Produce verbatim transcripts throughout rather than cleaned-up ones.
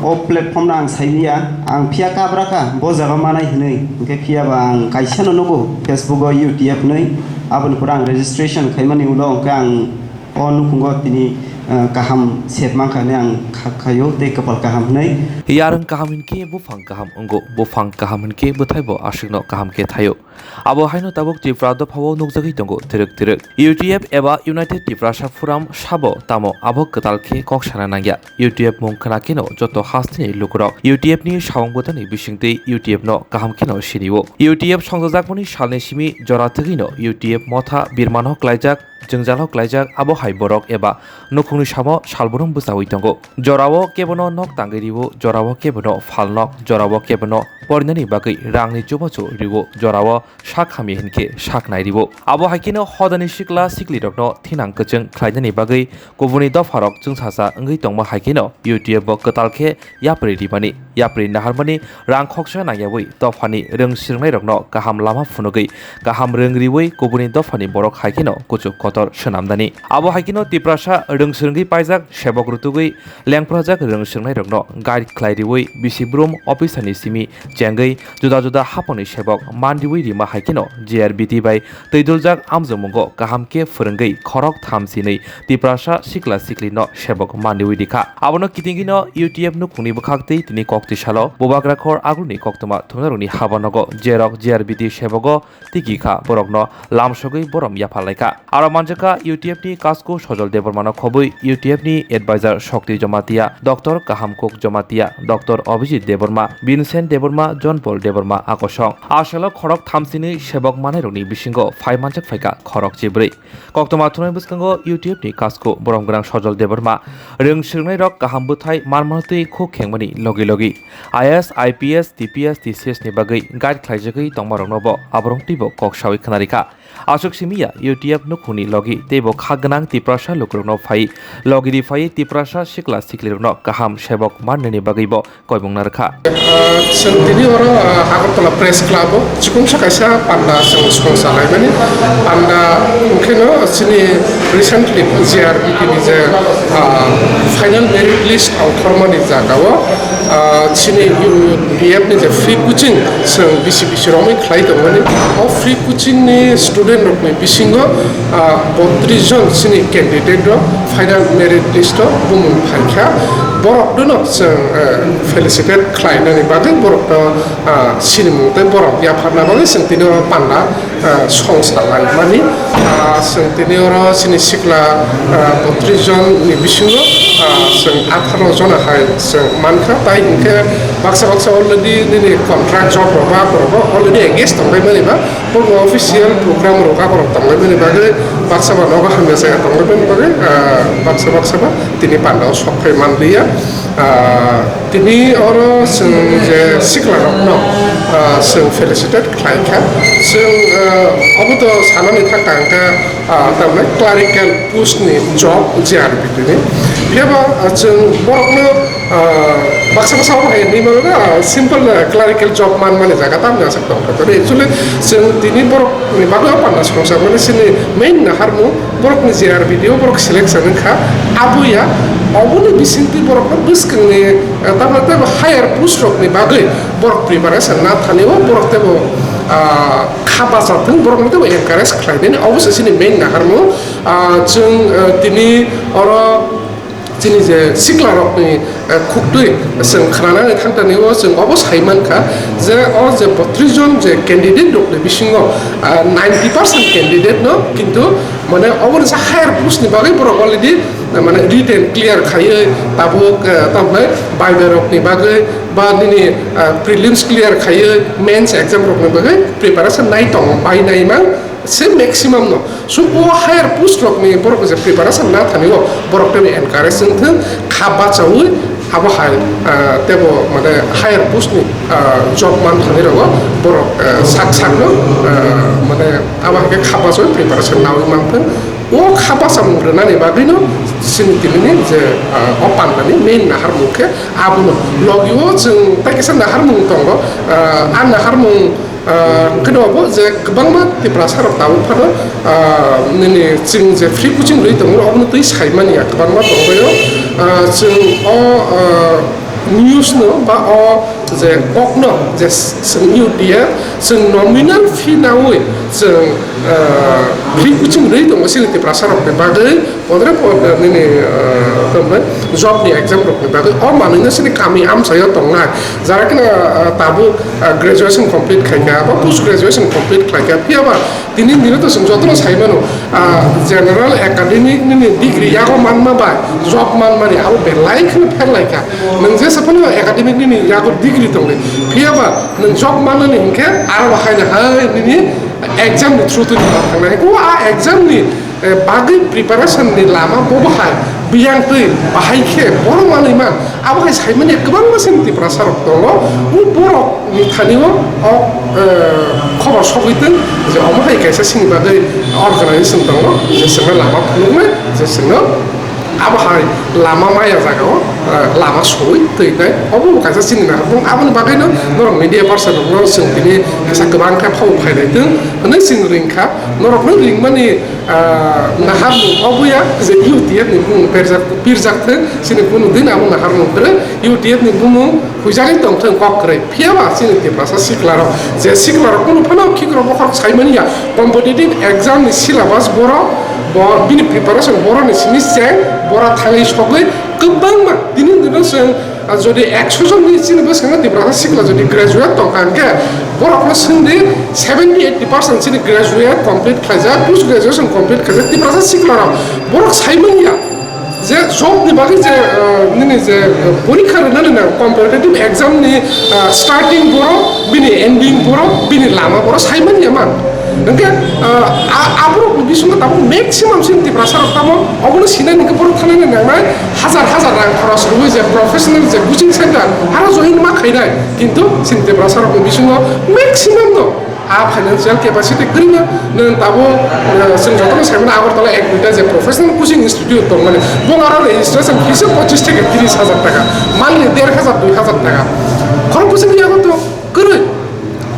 O platform no ang sailiya, ang phiya kabra kha, bo jaga manai hinwi, hwnkhe phiya ba ang kaisa no nugo Facebook o U T F hinwi, aboni pore ang registration khaimani ulo hwnkhe ang o nukhungo tini, eh, kaham set mankha hinwi ang kha-, khaio tei kwpal kaham hinwi. Yarwng kaham hinkhe buphang kaham wngo, buphang kaham hinkhe bwthaibo aswkno kaham khe thaio. Abo haino tabuk Tripura dophao nukjagwi tongo twrwk twrwk. U T F eba United Tiprasa Forum sabo tamo abo kwtal khe kok sana nangya. U T F mung khna kheno joto hasteni lukurok U T F ni samung bwtani bisingtwi U T F no kaham kheno sinio. U T F songjajakmani salni simi jora thwgwino U T F motha birmano klaijak, jwngjalo klaijak, abo hai borok eba nukhungni samo salbrum bwchaui tongo. Jorao kebono nok tangwi rio, jorao kebono phalnok, jorao kebono porinani bagwi rangni chubachu rio, jorao sak hamya hinkhe sak nai rio. Abo hai kheno hodani sikla siklirokno thinang kwchwng khlainani bagwi kubuni dopharok chwngsacha wngwi tongma hai kheno U T F bo kwtal khe yapri rimani, yapri naharmani rang khoksa nangyaui dophani rwng swrwngnairokno kaham lama phunugwi kaham rwng riui kubuni dophani borok hai kheno kuchuk kotor swnamnani. Abo hai kheno Tiprasa rwng swrwngwi paijak sebok rutugwi lengprajak rwng swrwngnairokno guide khlai riui bisi brum officerni simi chengwi juda juda haponi sebok man riui rima hai kheno J R B T bai twiduljak amjokmungo kaham khe phwrwngwi khorok tham sinwi Tiprasa sikla siklino sebok man riui rikha. Abono kitingino U T F nukhungni bwkhaktwi tini koktwi salo bubagra khor agulni koktwma thumnarokni habanogo jerok J R B T sebogo tiki kha, borokno lamsogwi borom yapha lai kha. Aro manjakha U T F ni Kasku Sojol Debbarmano khobwi U T F ni advisor Shokti Jamatia, Doctor Kahamkuk Jamatia, Doctor Abhijit Debbarma, Vincent Debbarma, John Paul Debbarma akosong. A salo khorok thamsini sebok manairokni bisingo phai manjak phaikha khorok chibrwi. Koktwma thumnai bwskango U T F ni Kasku borom gwnang Sojol Debbarma rwng swrwngnairok kaham bwthai manmano twi khuk khengmani logi logi I A S, I P S, T P S, T C S ni bagwi guide khlaijagwi tongmarokno bo aborok twibo kok saui khwnarikha. Aswk simi ya U T F nukhungni logi teibo kha gwnang Tiprasa lukurokno phai logi ri phai Tiprasa sikla siklirokno kaham sebok mannani bagwibo koimung narwkha. Ah, chwng tini oro, ah, Agartala Press Club o chikungsa kaisa panda chwng songsa laimani. Panda hwnkhe no chini recently J R B T ni je, ah, final merit list ongkhormani jaga o, ah, chini U T F ni je free coaching chwng bisi bisi romwi khlai tongmani. O free coaching ni student rokni bisingo, ah, botris jon chini candidate rok final merit list o bumung phaikha. Borok no chwng, ah, felicitate khlainani bagwi borok no, ah, sinimung tei borok yapharna bagwi chwng tini o panda, ah, songsa laimani. Ah, chwng tini oro chini sikla, ah, botris jon ni bisingo, ah, chwng atharo jona hai chwng mankha. Tai hinkhe baksa baksa already nini contract job rok ba borok already engage tonglaimani ba. Borokni official program rok aborok tonglaimani bagwi baksa ba nogo hamya saya tonglaimani bagwi, ah, baksa baksa ba tini panda o sok phai manliya. Ah, tini oro chwng je sikla rokno, ah, chwng felicitate khlai kha. Chwng, ah, obo to sanani thang kha hwnkhe, ah, tamni clerical post ni job J R B T ni. Phiya ba, ah, chwng borokno, ah, baksa baksa obo hai hinwi mano na, ah, simple, ah, clerical job man mani jaga tamni aswk tong kha. Tei actually chwng tini borok ni bagwi o panda songsa mani chini main naharmung borok ni J R B T o borok selection wng kha. Abo ya, oboni bisingtwi borok no bwskang ni, ah, tamni tei higher post rok ni bagwi borok preparation na thani o borok tebo, ah, kha bacha thung borok no tebo encourage khlai nani obo se chini main naharmung. Ah, chwng, ah, tini oro chini je sikla rokni, eh, khuktwi chwng khnanani thangtani o chwng obo sai mankha je o je botris jon je candidate rokni bisingo, ah, ninety percent candidate no kintu mane obo ni sa higher post ni bagwi borok already, eh, mane written clear khaiwi tabuk, eh, tamhinai viva rokni bagwi ba nini, eh, prelims clear khaiwi mains exam rokni bagwi preparation nai tongo bai nai mang. Se maximum no. So, o higher post rok ni borok je preparation na thani o, borok tei encourage wng thung, kha bachaui abo hai, ah, tebo mane higher post ni, ah, job man thani rogo borok, ah, sak sak no, ah, mane abo hai khe kha bachaui preparation naui man thung. O kha bachamung rwnani bagwi no chini tini ni je, ah, o panda ni main naharmung khe abo no. Logi o chwng tai kisa naharmung tongo, ah, a naharmung Ah, hwnkhe no obo je kwbangma Tiprasa rok tabuk phano, ah, nini chwng je free coaching rwi tongo, obono twi saimani ya kwbangma tongbaio. Ah, chwng o, ah, News no ba o je kokno je chwng U T F chwng nominal fee nawi chwng, ah, free coaching rwi tongo chini Tiprasa rokni bagwi, podre pod nini, ah, tamo job ni exam rokni bagwi o manwino chini kami amchaio tongnai. Jara kino, ah, tabuk, ah, graduation complete khaikha ba post graduation complete khaikha, phiya ba tini dino to chwng jotono sai mano, ah, general academic nini degree yago manma bai job manmani abo belai kheno pherlaikha. Nwng jesa phano academic nini yago degree tongdi, phiya ba nwng job manmani hinkhe aro bo haino hai nini exam ni through twi thangnai. Ko a exam ni, eh, bagwi preparation ni lama bo bahai biyang twi bahai khe bono manwi man. Abo hai saimanya kwbangma chini Tiprasa rok tongo. O borok ni thani o, o, eh, khobor sogwi tong je omo hai kaisa chini bagwi organization tongo, je chwngno lama phunuknai, je chwngno abo hai lama maya jagao, eh, lama sogwi twi nai. Obo bo kaisa chini naharmung, aboni bagwino norok media person rokno chwng tini kaisa kwbang khe phabo phainai tong hwnwi chwng ringkha. Norokno ringmani, ah, naharmung oboya je U T F ni bumung pirjak, pirjak thung, chini kunu din abo naharmung kwrwi, U T F ni bumung huijagwi tongthung kok kwrwi. Phiya ba chini Tiprasa siklarok, je siklarok kunu phano khikrok bokhorok saimani ya, competitive exam ni syllabus borok, bo bini preparation borok ni simi cheng, bora thangwi sogwi kwbangma tini dino chwng, ah, jodi ekso jon ni chini bwskango Tiprasa sikla jodi graduate tongkha hwnkhe borokno swngdi seventy eighty percent chini graduate complete khlaijak, post graduation complete khlaijak Tiprasa siklarok. Borok saimani ya, je job ni bagwi je, ah, nini je, ah, porikha rwnani nang, competitive exam ni, ah, starting borok, bini ending borok, bini lama borok saimanya man. Hwnkhe, ah, a-, aborok ni bisingo tabuk maximum chini Tiprasa rok tamo obono sinani hwnkhe borok thanani nangnai hajar hajar rang khoros rwui je professional je coaching center aro join ma khainai, kintu chini Tiprasa rok ni bisingo maximum no a financial capacity kwrwino. Nwng tabuk, ah, chwng jotono saimano Agartala ek duita je professional coaching institute tongmani, bo aro registration fees o pochis theke tris hajar taka, monthly der hajar dui hajar taka. Khorok bwswk yago to kwrwi.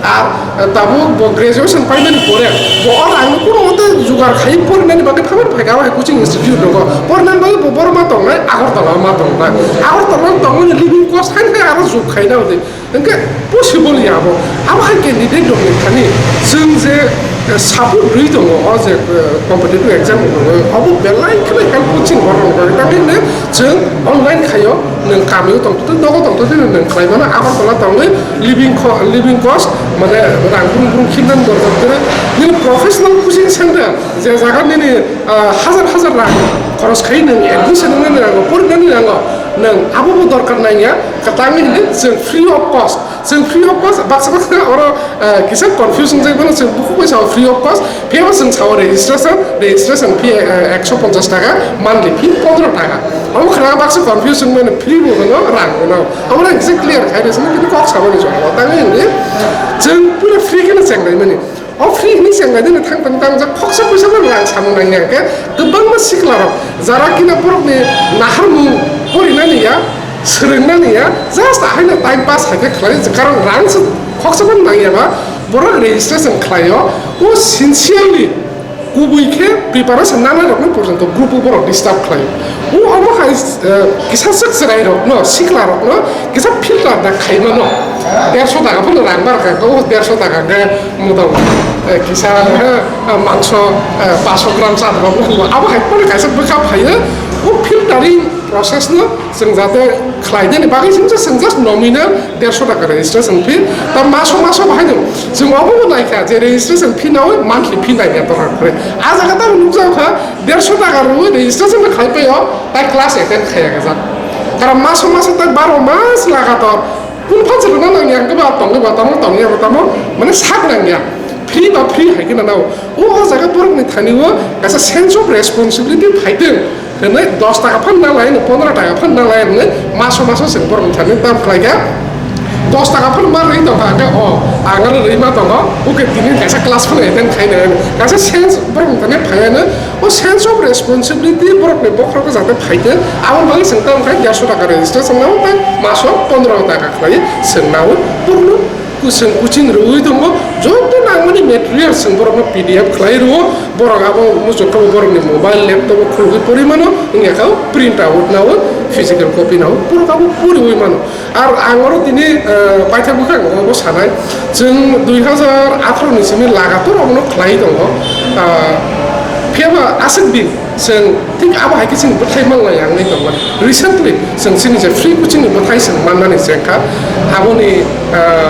Ar, ah, tabuk bo graduation paimani pore bo o rangno kono mote jugar khai porinani bagwi phaimani phaikha, o hai coaching institute rogo porinani bagwi bo boro ma tongnai, Agartala ma tongnai. Agartala tongmani living cost hai khai aro juk khaina udi. Hwnkhe possible ya abo. Abo hai candidate rokni thani chwng je, eh, support rwi tongo, o je, eh, competitive exam rok rwwi, abo belai kheno helpful chini borok rok. Tamni hwnwi chwng online khaio, nwng kamio tongthothwi, nogo tongthothwi nwng khlai mano, Agartala tongwi living co-, living cost, mane rang brung brung khimnani dorkar kwrwi. Nini professional coaching center, je jaga nini, ah, hajar hajar rang khoros khai nwng admission wngnani nango, porinani nango, nwng abo bo dorkar nangya, kwtangwi hwnwi chwng free of cost. Chwng free of cost, baksa baksa oro, eh, kisa confusion jai mano, chwng bukhuk bai sao free of cost, phiya bo chwng sao registration, registration fee, eh, ekso ponchas taka, monthly fee pondro taka. Omo khna baksa confusion mano, free bo hwno, rang hwno. Omo rang kisa clear khai rwsano, bini kok samani jora. Tangwi hwnwi chwng pura free kheno chenglaimani. O free hwnwi chenglaidino thang tong tang jak khoksa puisa bo rang samung nangya hwnkhe kwbangma siklarok jara kina borokni naharmung porinani ya, swrwngna niya, just ahaino time pass hai khe khlai, karon rang se khoksa phano nangya ba, borok registration khlaio, o sincerely kubui khe preparation nanai rokno porjonto group o borok disturb khlaio. O omo hai, eh, kisa swk chwrai rokno, sikla rokno kisa filter da khai mano. Derso taka phano rang bar kha, o derso taka khe motamoti, eh, kisa, eh, mangso, eh, paso gram cha rok abo hai phano kaisa bwkha phaio. O filtering process no chwng jate khlai deni bagwi chwng just, chwng just nominal derso taka registration fee. Ta maso maso bahai no chwng obo bo naikha je registration fee nawi monthly fee naikha dorkar khe. A jaga tamo nukjak kha derso taka rwwi registration khlai paio, tai class attend khaiya kajak. Karon maso maso tai baro mas lagator kun phan se rwna nangya hwnkhe ba tongwi ba tamo tongya ba tamo mane sak nangya. Free ba free hai khe nang nao. O, o jaga borokni thani o kaisa sense of responsibility phaitwng. Hwnwi dos taka phan na lai, pondro taka phan na lai hwnwi maso maso chwng borokni thani tam khlai kha. Dos taka phan ma rwi tong kha, hwnkhe o ang aro rwi ma tongo, okay, tini kaisa class phano attend khai nai hwnwi kaisa sense borokni thani phai hwnwi. O sense of responsibility borokni bokhorogo jate phaitwng, aboni bagwi chwng tam khai derso taka registration nao tei maso pondro taka khlai chwng nao, borokno chwng coaching rwui tongo, joto Nangmani material chwng borokno P D F khlai rwo, borok abo muchungkha borokni mobile, laptop o khulugwi pori mano, wngya kha print out nao, physical copy nao, borok abo poriwi mano. Ar ang oro tini, eh, paithak bwkha ang obo sanai, chwng dui hazar atharo ni simi lagator obono khlai tongo. Ah, phiyaba aswk din chwng thik abo hai khe chini bwthai manlai ang nai tongmani. Recently chwng chini je free coaching ni bwthai chwng mannani chengkha, aboni, ah,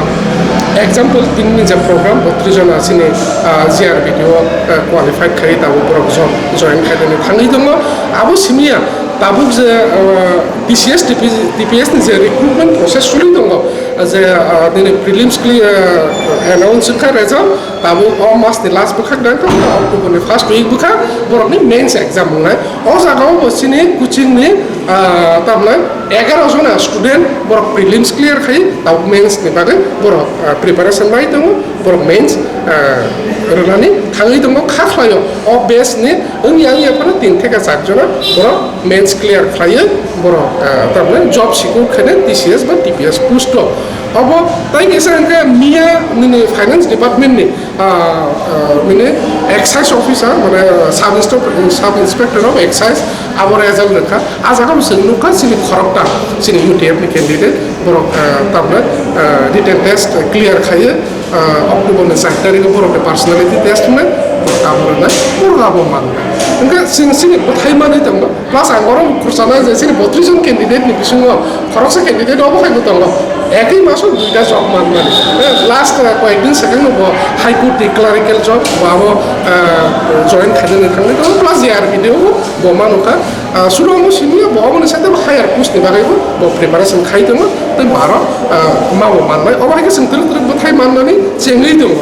example tini ni je program botris jona chini, ah, G R B T o, ah, qualified khai tabuk borok jo-, join khainani thangwi tongo. Abo simiya tabuk je, ah, T C S, T P S ni je recruitment process suri tongo, je, ah, nini prelims clear, ah, announce wngkha result, tabuk o mas ni last bwkhak dang kha, October ni first week bwkha borokni mains exam wngnai. O jaga o bo chini coaching ni, ah, tamni egaroh jona student borok prelims clear khai, tabuk mains ni bagwi borok, ah, preparation bai tongo, borok mains, ah, rwnani thangwi tongo kha khlaio. O batch ni wngya wngya phano tin theke char jona borok mains clear khlaiwi borok, ah, tamni job secure khainai T C S ba T P S post o. Obo tai kisa hwnkhe miya nini finance department ni, ah, ah, nini excise officer, mane sub inspector, sub inspector of excise, abo result rwkha. A jaga bo chwng nukha chini khorokta, chini U T F ni candidate borok, ah, tamni, ah, written test clear khaiwi, ah, October ni char tarikh o borok ni personality test wngnai, borok abo rwnai, borok abo mannai. Hwnkhe chwng chini bwthai manwi tongo, plus ang oro khursa nai je chini botris jon candidate ni bisingo khoroksa candidate obo hai bo tongo, ekwi maso duita job manmani. Eh, last, ah, koyek din second bo High Court ni clerical job bo abo, ah, join khainani thangwi tongo, plus J R B D o bo mano kha. Ah, sudo omo simi bo omo ni site bo higher post ni bagwi bo, bo preparation khai tongo, tei bo aro, ah, ma bo mannai. Obo hai khe chwng twrwk twrwk bwthai mannani chengwi tongo.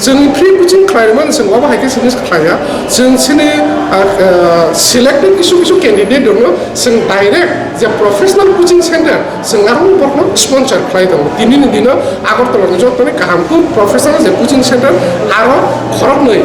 Chwng free coaching khlai rwmani chwng obo hai khe chwng khlai ya. Chwng chini, ah, ah, selected kisu kisu candidate rokno chwng direct je professional coaching center chwng aro borokno sponsor khlai tongo. Tini ni dino Agartala ni joto ni kaham kuk professional je coaching center aro khoroknwi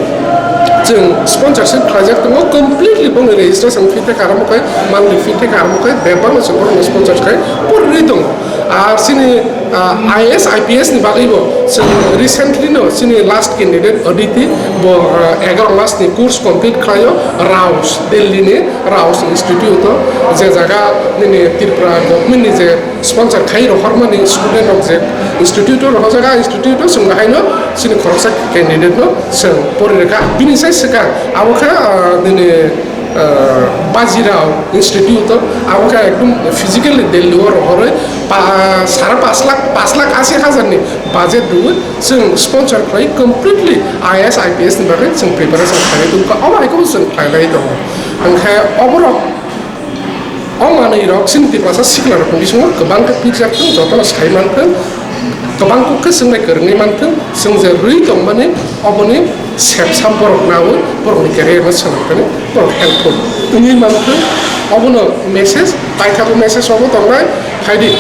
chwng sponsorship khlaijak tongo, completely bongni registration fee theka aro mukhai, monthly fee theka aro mukhai, bebak no chwng borokno sponsor khai porwi tongo. Ar chini, ah, I A S, I P S ni bagwi bo chwng recently no chini last candidate Aditi bo, ah, egaroh mas ni course complete khlaio Rouse, Delhi ni Rouse Institute o, je jaga nini Tripura government ni je sponsor khai rohormani student rok je institute o rohorjak, a institute o chwng haino chini khoroksa candidate no chwng pori rwkha. Bini sai swkang abo khe, ah, nini, ah, Bajirao Institute o, abo khe ekdom physically Delhi o rohorwi pa-, sara pash lakh, pash lakh ashi hajar ni budget rwwi chwng sponsor khlai completely I A S, I P S ni bagwi chwng preparation khlaiwi tongkha. Obo hai khe bo chwng khlai lai tongo. Hwnkhe oborok O manwi rok chini Tiprasa sikla rokni bisingo kwbang khe pirjak thung, jotono sai man thung, kwbang kuk khe chwng bai kwrwngwi man thung, chwng je rwi tongmani oboni sepsa borok naui borokni career no swnam thani borok helpful wngwi man thung. Obono message, paithakgo message obo tongnai, phaidi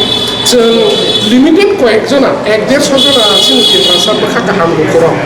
chwng limited koyek jona, ek derso jona chini Tiprasa bwkha kaham rw kwrwng.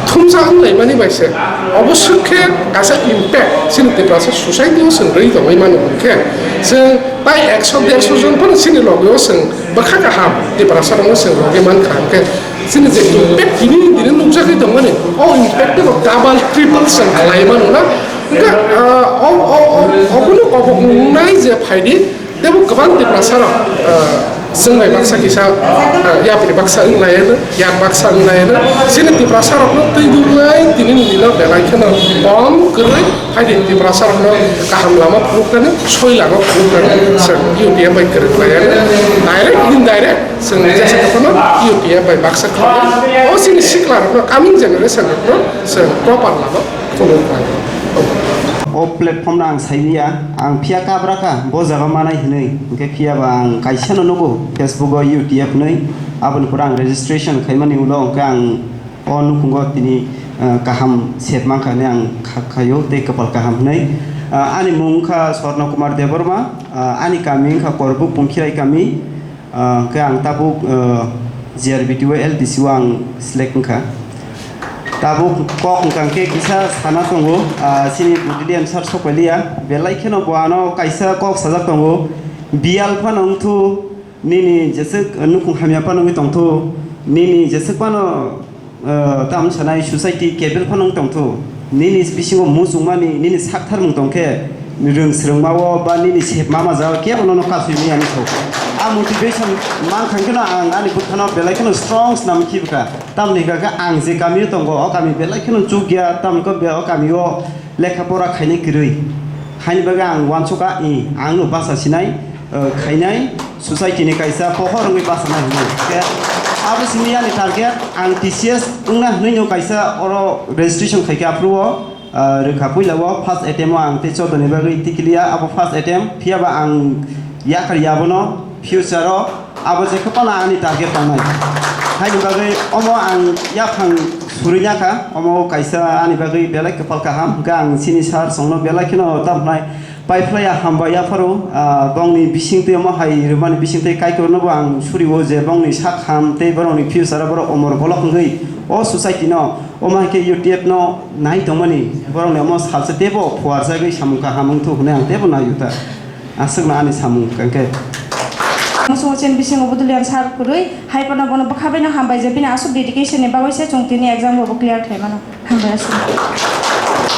Thumsa wnglaimani bai se obo swk khe kaisa impact chini Tiprasa society o chwng rwi tongwi mano hwn khe, chwng tai ekso derso jon phano chini loge o chwng bwkha kaham Tiprasa rokno chwng rogwi mankha hwn khe, chini je impact tini tini nukjagwi tongmani, o impact no double triple chwng khlai mano na. Hwnkhe, ah, o, o, o, obono kobok wngnai je phaidi, teibo kwbang Tiprasa rok, ah, chwng bai baksa kisa, ah, yapri baksa wng lai, yak baksa wng lai, chini Tiprasa rokno twi duknai tini ni dino belai kheno kom kwrwi, phaidi Tiprasa rokno kaham lama phunuknani, soi lama phunuknani chwng U T F bai kwrwng lai, direct indirect chwng jesa khe phano U T F bai baksa khlai, o chini sikla rokno, coming generation rokno chwng proper lama. O platform no ang saimanya, ang phiya kabra kha bo jaga manai hinwi, hwnkhe phiya ba ang kaisa no nugo Facebook o U T F hinwi, aboni pore ang registration khaimani ulo hwnkhe ang o nukhungo tini, ah, kaham set mankha hinwi ang kha-, khaio tei kwpal kaham hinwi. Ah, ani mung wngkha Swarna Kumar Debbarma, ah, ani kami wngkha Korbuk Pungkhirai kami. Ah, hwnkhe ang tabuk, ah, G R B T o L D C o ang select wngkha. Tabuk kok hwnkha hwnkhe kisa sana tongo, ah, chini Budilian sir sokpailia, belai kheno bo ano kaisa kok sajak tongo, biyal phano wngthu, nini jeswk nukhung hamya phano wngwi tongthu, nini jeswk phano Tam sanai society kebel phano wng tongthu. Nini bisingo muchungmani, nini saktharmung tongkhe, rwng swrwngmao ba nini sepma majao kebo nono kasui maya wngthu. A motivation mankha kheno ang ani bwkhano belai kheno strong swnam khibwkha. Tamni hwnkha khe ang je kamio tongo, o kami belai kheno chukya, tamni hwnkhe o kamio lekha pora khainai kwrwi. Haini bagwi ang uansukha, i, ang no basa sinai, uh, khainai, society ni kaisa pohor wngwi basa nai hwnwi. Khe abo simi ani target, ang T C S wngna hwnwi no kaisa oro registration khaikha aphuru o, uh, rwkha puila o first attempt o ang tei choddo ni bagwi tikiliya, abo first attempt, phiyaba ang yakar yabono future o abo je kwpal ani target tongnai. Haini bagwi omo ang yaphang surui nakha, omo kaisa ani bagwi belai kwpal kaham, hwnkhe ang chini sir songno belai kheno tamo hwnai paiphlaiya hambai yapharo, ah, bongni bisingtwi omo hai rwmani bisingtwi Kaitorno bo ang surio je bongni sak ham tei borokni future o borok omor bolok wngwi o society no, omo hai khe U T F no nai tongmani borokni omo salsa teibo phuarjagwi samung kaham wngthu hwnwi ang teibo naiyo ta. Aswkno ani samung hwnkhe. Muchungo chini bisingo Budulian sir kwrwi, hai phano bono bwkha baino hambai je bini aswk dedication ni bagwi se chwng tini exam bo clear khlai mano. Hambai aswk.